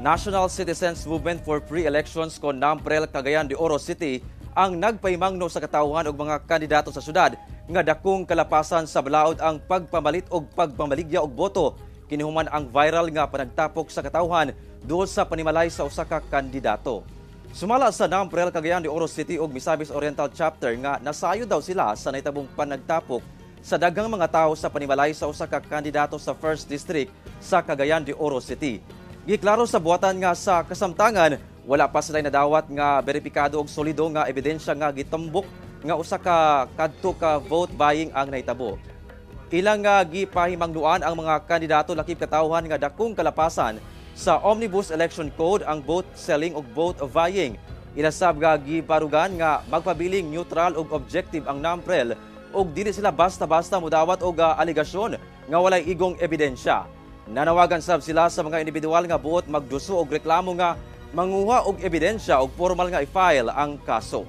National Citizens Movement for Free Elections kon NAMFREL Cagayan de Oro City ang nagpahimangno sa katawhan og mga kandidato sa syudad nga dakong kalapasan sa balaod ang pagpamalit og pagpamaligya og boto kinihuman ang viral nga panagtapok sa katawhan duol sa panimalay sa usa ka kandidato. Sumala sa NAMFREL Cagayan de Oro City ug Misamis Oriental Chapter nga nasayo daw sila sa nahitabong panagtapok sa daghang mga tawo sa panimalay sa usa ka kandidato sa 1st District sa Cagayan de Oro City. Giklaro sa buhatan nga sa kasamtangan, wala pa sila nadawat nga beripikado og solido nga ebidensya nga gitambok nga usa ka kadto ka vote buying ang nahitabo. Ilang nga gipahimangnuan ang mga kandidato lakip katawhan nga dakong kalapasan sa Omnibus Election Code ang vote selling ug vote buying. Ila sab nga gibarugan nga magpabiling neutral ug objective ang NAMFREL ug dili sila basta-basta mudawat og alegasyon nga walay igong ebidensya. Nanawagan sab sila sa mga individual nga buot magduso og reklamo nga manguha og ebidensya og formal nga i-file ang kaso.